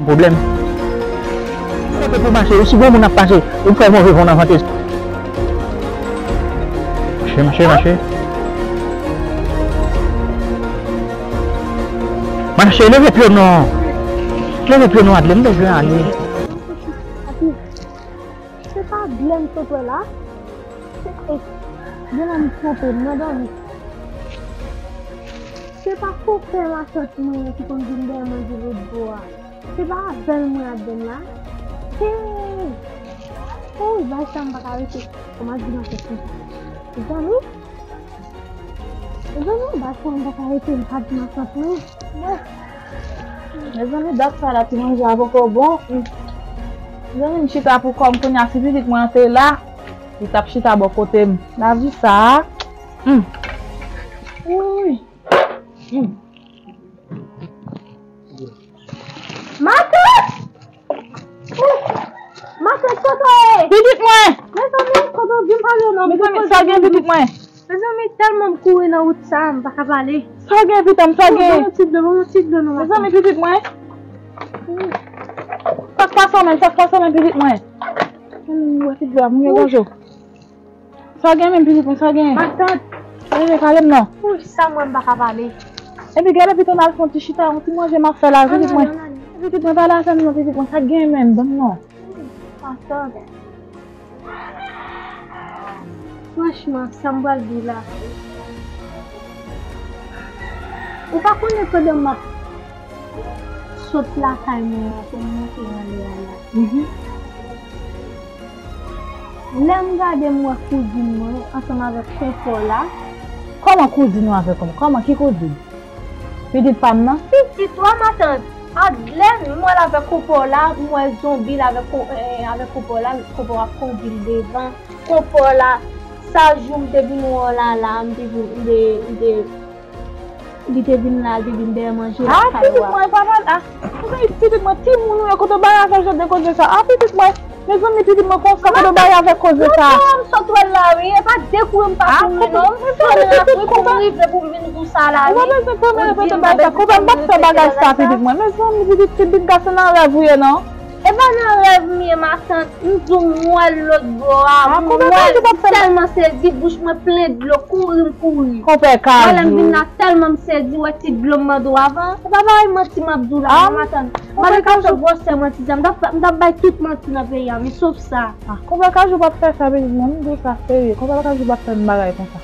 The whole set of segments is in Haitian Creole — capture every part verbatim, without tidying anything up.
Pwoblèm. Kanpe pou mache, si gon moun ap pase, ou fè move van nan vante. Mache, mache, mache. Mache, leve pye w non. Leve pye w non, Adlè, m bezwen ale. Se pa Glenn sot wè la? Se, e, Glenn twonpe m nan dòmi. Se pa konpè matant mwen ki konn vin dèyè manje lòt bò a. Se pa avè l mwen ap vin la. Hey! Oh, bagay sa m pa ka rete. Kòman di nan tèt mwen? Zanmi? Zanmi, bagay sa m pa ka rete, m pa di matant mwen. Mezanmi, dat sa la ti manje a poko bon. Mezanmi, m chita pou kò m kounye a, si pitit mwen an te la, li t ap chita bò kote m. Lavi sa a. Hmm. Wi. Hmm. Matant! Matant, kote w ye? Pitit mwen! Mezanmi, kote w vin pale non? Mezanmi, sa gen pitit mwen? Mezanmi, tèlman m kouri nan wout sa, m pa ka pale. Sa gen pitit mwen, sa gen? Ban yon ti dlo, ban yon ti dlo non, matant. Mezanmi, pitit mwen. Sa k pase w menm, sa k pase w menm, pitit mwen? Ann wè ti dlo a, mouye gòj ou. Sa gen menm, pitit mwen, sa gen? Matant. Rele, pale m non. Wi, sa mwen m pa ka pale. Epi gade, pitit mwen, al fè yon ti chita, yon ti manje m ap fè la, pitit mwen. Pitit mwen, pale avè m non, pitit mwen, sa gen menm, ban m non. Matant. Franchman, sa m pral di w la. Ou pa konnen pandan m ap sot lakay mwen an pou m monte anlè a la. Mhm. Lè m gade, m wè kouzin mwen ansanm avèk konpò la. Kòman kouzin ou avèk konpò? Kòman? Ki kouzin? Pitit pa m nan? Pitit ou a, matant. Adlè, m wè l avèk konpò la, m wè zonbi l avèk ko-, eh, avèk konpò la, konpò ap kondui l devan. Konpò la, sa jou m te vin wè w la, la, m te vin, m te, m te, li te vin la, li te vin dèyè manje lakay ou a. Ah, pitit mwen, e pa mal, ah. Pitit mwen, timoun ou ye, kote w bay avèk jan de koze sa? Ah, pitit mwen, mezanmi, pitit mwen konsa, kote w bay avèk koze sa? Non, m sot wè l la, wi, e pa de kouri m pa kouri, non. M fèmen la, wi, pou m rive, pou m vin konsa la, wi. Ou pa bezwen fèmen, repete bagay sa, konpè m p ap fè bagay sa, pitit mwen. Mezanmi, pitit, pitit gason nan rèv ou ye, non? E pa nan rèv m ye, matant. M di w, m wè l lòt bò a. M wè l, m tèlman sezi, bouch mwen plen dlo, kouri m kouri. Konpè Kajou. Wè lè m vin la, tèlman m sezi, wè ti dlo m mande w avan. Se pa bagay manti m ap di w la, non, matant. Malgre gwosè mwen ti jan, m t ap, m t ap bay tout manti nan peyi a, men sof sa. Ah, konpè Kajou p ap fè sa, pitit mwen, m di w sa serye. Konpè Kajou p ap fè m bagay konsa.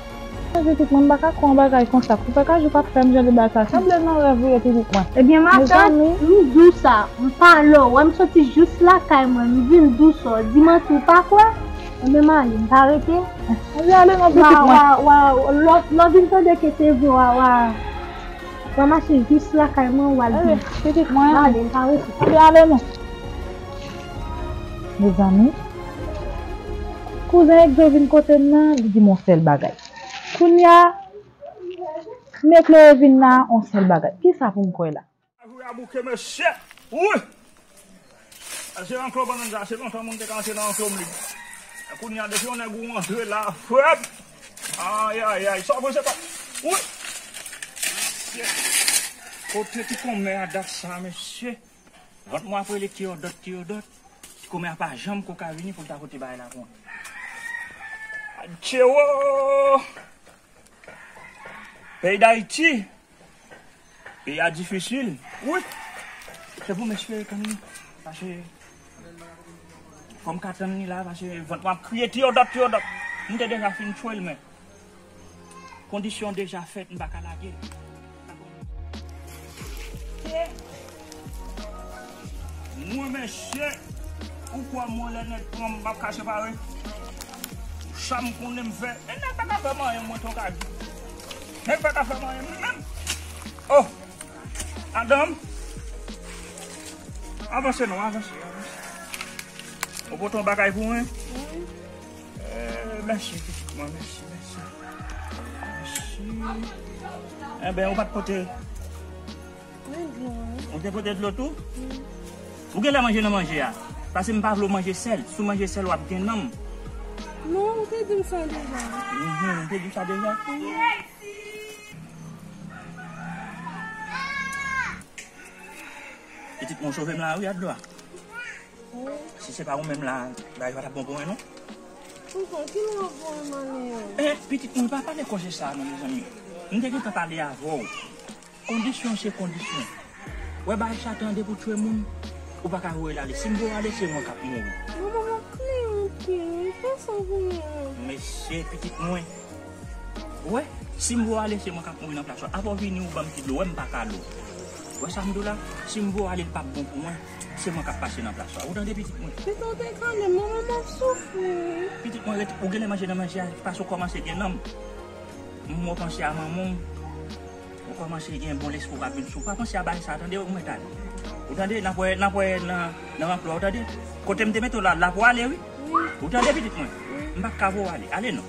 Pitit mwen, m pa ka kwè yon bagay konsa. Konpè Kajou p ap fè m jan de bagay sa. Sanble nan rèv ou ye, pitit mwen. Ebyen, matant, m di w sa. M pale w. Wè m soti jis lakay mwen. M vin di w sa. Di manti, w pa kwè? Ebyen, m ale. M pa rete. Ebyen, ale non, pitit mwen. Wa, wa, wa, lè w, lè w vin tande ke se vre, wa, wa. W a mache jis lakay mwen, w al vin. Ale, pitit mwen. M ale, m pa rete. Ebyen, ale non. Mezanmi, kouzen Egzo vin kote m nan, li di m yon sèl bagay. Kounye a, Meklo vin la, yon sèl bagay. Kisa pou m kwè la? Jouya bouke, mesye. Wi! Se anklo bannann sa, se lontan moun te ka antre nan anklo m li. Kounye a, depi yon nèg ou antre la, frè m. Ayayay, sa w panse pa? Wi! Mesye. Kote ti konmè a dat sa, mesye? Vant mwen ap rele Tiyòdòt, Tiyòdòt. Ti konmè a pa janm ko ka vini pou l ta pote bagay la pou mwen. Adje wo! Peyi Dayiti, peyi a difisil. Wi! Se pou m espere kanmenm. Paske fò m ka tann li la, paske vant mwen ap kriye Tiyòdòt, Tiyòdòt. M te deja fin tchwe l, men kondisyon deja fèt, m pa ka lage l. Mwen, mesye, ou kwè mwen lè nèg pran m, m ap ka separe? Sa m konnen m fè. E nèg pa ka fè m anyen, mwen, tonton Kajou. Nèg pa ka fè m anyen, menm. Oh! Adanm! Avanse non, avanse, avanse. Ou pote yon bagay pou mwen? Eh, mèsi, pitit mwen, mèsi, mèsi. Mèsi. Enben, ou pa t pote. Mwen dlo, wi. Ou te pote dlo tou? Wi. Ou genlè manje nan manje a. Paske m pa vle w manje sèl. Si w manje sèl, w ap gen nanm. Non, ou te di m sa deja. Mhm, ou te di m sa deja? Wi. Pitit mwen, sove m la wi, Adlo a. Si se pa ou menm la, bagay pa t ap bon pou mwen non. Tonton, kilè w ap voye m ale a? Eh, pitit mwen, pa pale konsa non, mezanmi. M te gentan pale avè w. Kondisyon se kondisyon. Wè bagay sa, tande, pou tchwe moun, ou pa ka voye l ale. Si m voye w ale, se mwen k ap mouri. Manman, m ap kriye anpil wi, fè sa pou mwen. Mesye, pitit mwen. Ou wè, si m voye w ale, se mwen k ap mouri nan plas ou. Apa w vini, ou ban m ti dlo, wè m pa ka dlo. Wè sa m di w la, si m voye w ale, l p ap bon pou mwen. Se mwen k ap pase nan plas ou. Ou tande, pitit mwen? Pito w te kale m, manman, m ap soufri. Pitit mwen, ret, ou genlè manje nan manje a, pase w kòmanse gen nanm. M wè w panse a manman w. Ou kòmanse gen bon lespri, w ap vin sou. Pa panse a bagay sa, tande, ou mèt ale. Ou tande, n ap wè, n ap wè nan, nan anplwa, ou tande? Kote m te mete w la, la pou w ale, wi. Ou tande, pitit mwen? M p ap ka voye w ale. Ale non.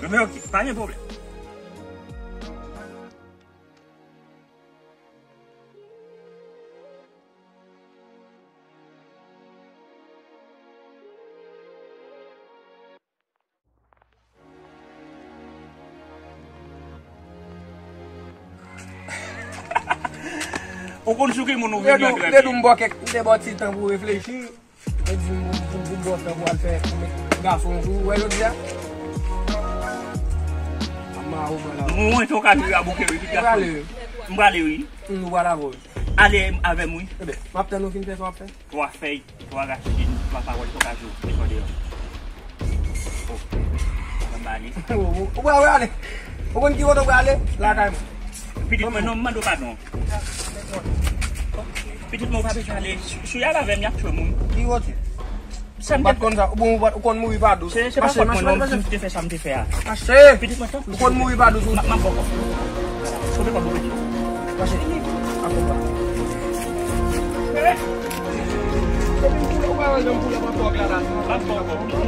Men oke, pa gen pwoblèm. Ou konn sou ki moun ou vini an, Trèpi? Te di m bò kèk, m te ba w ti tan pou w reflechi. Te di m pou, pou, pou m ba w tan pou w al fè gason tou. Ou wè jodi a? Mwen, se yon ka jwe a bouke, wi, pitit gason. M prale, wi. M prale, wi. M prale avè w. Ale avè m, wi. Eben, m ap tann ou fin fè sa w ap fè. Twa fèy, twa rasin, twa pawòl, twa kajou, met yo deyò. Oh, sa m ba li. Ou pral ale. Ou konn ki kote ou pral ale? Lakay mwen. Pitit mwen, non, m mande w padon. Pitit mwen, ou pa bezwen ale. Si, si y al avè m, y ap tchwe moun. Ki kote? Sa m te konn sa. Bon, ou konn mouri pa dous. Se, se pa fòt mwen, non, m te fè sa m te fè a. Mache! Pitit mwen, tanpri. Ou konn mouri pa dous, wi. M ap, m ap ba w kòb. Kote kòb ou mete? Mache.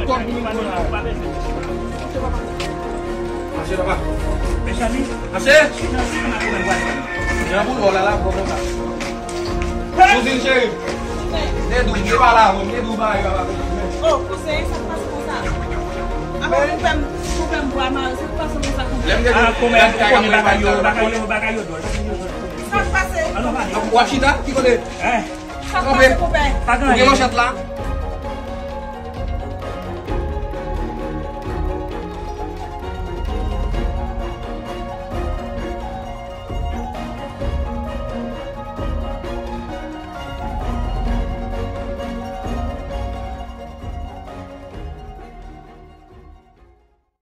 Akonpanye. Mache, papa. Mezanmi. Mache. Jan pou lò la, la, pwoblèm la. Kouzin cheri. Te di w, te pale avè m, te di w bagay yo ap fèt. Oh, kouzen, sa k pase konsa? Apa konpè m, konpè m bwa mare, sa k pase konsa konpè? Lè m te di w, ah, konpè, ou konnen bagay yo, bagay yo, bagay yo dwòl. Sa k pase? W ap chita? Ki kote? Hein? Sa k pase konpè? Ou gen manchèt la?